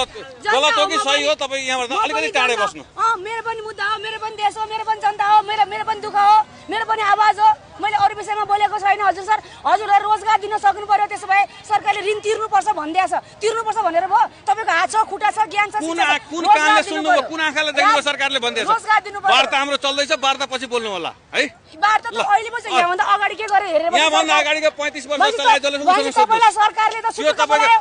गलत हो कि सही हो तपाईँ यहाँबाट अलिकति टाढै बस्नु। मेरो पनि मुद्दा हो, मेरो पनि देश हो, मेरो पनि जनता हो, मेरो पनि दुःख हो, मेरो पनि आवाज हो। मैले अरू विषयमा बोलेको छैन हजुर सर। हजुरलाई रोजगार दिन सक्नु पर्यो, त्यसो भए सरकारले ऋण तिर्नुपर्छ भनिदिएछ। तिर्नुपर्छ भनेर भयो। तपाईँको हात छ, खुट्टा छ, ज्ञान छ, कुन कानले सुन्नुभयो, कुन आँखाले देख्नुभयो सरकारले भनिदिएछ? रोजगार दिनु पर्यो। वार्ता हाम्रो चल्दैछ, वार्ता पछि बोल्नु होला है। वार्ता त अहिले पनि यहाँभन्दा अगाडि के गरे हेरेर यहाँभन्दा अगाडिको 35 वर्ष चलाए जसले तपाईँलाई सरकारले त सुटुक्क बनायो।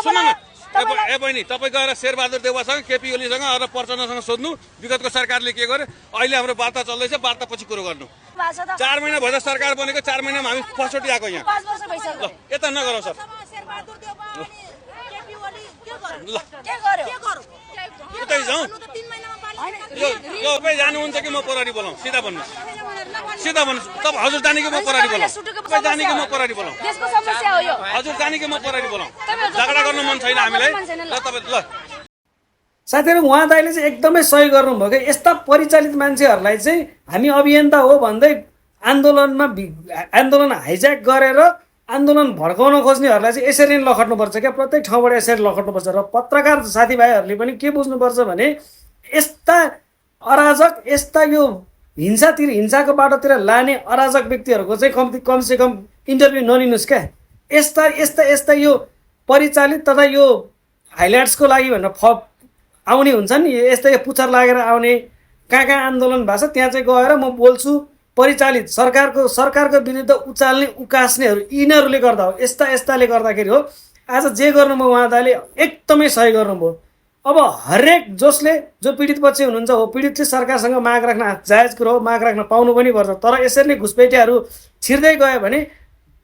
सुन न ए बहिनी, तपाईँ गएर शेरबहादुर देउवासँग, केपी ओलीसँग र प्रचण्डसँग सोध्नु विगतको सरकारले के गर्यो। अहिले हाम्रो वार्ता चल्दैछ, वार्ता पछि कुरो गर्नु। 4 महिना भयो सरकार बनेको, 4 महिनामा हामी फर्स्टचोटि आएको यहाँ। 5 वर्ष भइसक्यो। ल यता नगरौँ सर। उतै जाउँ। यो तपाईँ जानुहुन्छ कि म परारी बोलाउँ? सिधा भन्नुहोस्, सिधा भन्नुहोस्। तपाईँ हजुर जाने कि म परारी बोलाउँ? तपाईँ जाने कि म परारी बोलाउँ? देशको समस्या हो यो। हजुर जाने कि म परारी बोलाउँ? झगडा गर्न मन छैन हामीलाई। ल तपाईँ ल साथीहरू, उहाँ दाइले चाहिँ एकदमै सही गर्नुभयो क्या। यस्ता परिचालित मान्छेहरूलाई चाहिँ हामी अभियन्ता हो भन्दै आन्दोलन हाइज्याक गरेर आन्दोलन भड्काउन खोज्नेहरूलाई चाहिँ यसरी नै लखट्नुपर्छ क्या। प्रत्येक ठाउँबाट यसरी लखट्नुपर्छ। र पत्रकार साथीभाइहरूले पनि के बुझ्नुपर्छ भने यस्ता अराजक, यस्ता यो हिंसाको बाटोतिर लाने अराजक व्यक्तिहरूको चाहिँ कमसेकम इन्टरभ्यू नलिनुहोस् क्या। यस्ता यो परिचालित तथा यो हाइलाइट्सको लागि भनेर आउने हुन्छ नि, यस्तै पुच्छर लागेर आउने, कहाँ आन्दोलन भएको छ त्यहाँ चाहिँ गएर म बोल्छु, परिचालित सरकारको विरुद्ध उचाल्ने उकास्नेहरू यिनीहरूले गर्दा हो। यस्ताले गर्दाखेरि हो। आज जे गर्नुभयो उहाँ दाले एकदमै सही गर्नुभयो। अब हरेक जो पीडित पक्ष हुनुहुन्छ हो, पीडित चाहिँ सरकारसँग माग राख्न जायज कुरो हो, माग राख्न पाउनु पनि पर्छ। तर यसरी नै घुसपेटियाहरू छिर्दै गयो भने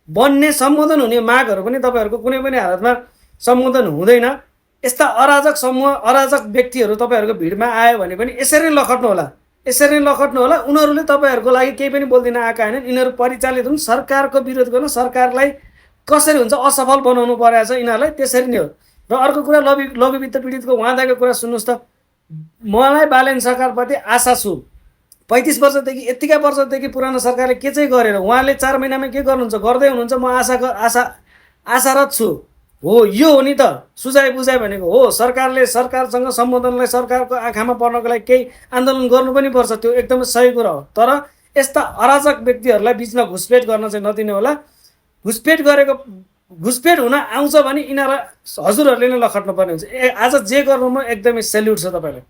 बन्ने सम्बोधन हुने मागहरू पनि तपाईँहरूको कुनै पनि हालतमा सम्बोधन हुँदैन। यस्ता अराजक समूह, अराजक व्यक्तिहरू तपाईँहरूको भिडमा आयो भने पनि यसरी नै लखट्नु होला, यसरी नै लखट्नु होला। उनीहरूले तपाईँहरूको लागि केही पनि बोल्दिन आएका होइनन्। यिनीहरू परिचालित हुन्, सरकारको विरोध गर्न, सरकारलाई कसरी हुन्छ असफल बनाउनु परेको छ यिनीहरूलाई, त्यसरी नै हो। र अर्को कुरा, लघुवित्त पीडितको उहाँदाको कुरा सुन्नुहोस् त। मलाई बालेन सरकारप्रति आशा छु। 35 वर्षदेखि यतिका वर्षदेखि पुरानो सरकारले के चाहिँ गरेर उहाँले 4 महिनामा के गर्नुहुन्छ, गर्दै हुनुहुन्छ। म आशारत छु। हो यो हो नि त सुझाइ बुझाइ भनेको हो। सरकारसँग सम्बोधनलाई, सरकारको आँखामा पर्नको लागि केही आन्दोलन गर्नु पनि पर्छ, त्यो एकदमै सही कुरा हो। तर यस्ता अराजक व्यक्तिहरूलाई बिचमा घुसपेट गर्न चाहिँ नदिने होला। घुसपेट हुन आउँछ भने यिनीहरूलाई हजुरहरूले नै लखट्नु पर्ने हुन्छ। आज जे गर्नुमा एकदमै सेल्युट छ तपाईँलाई।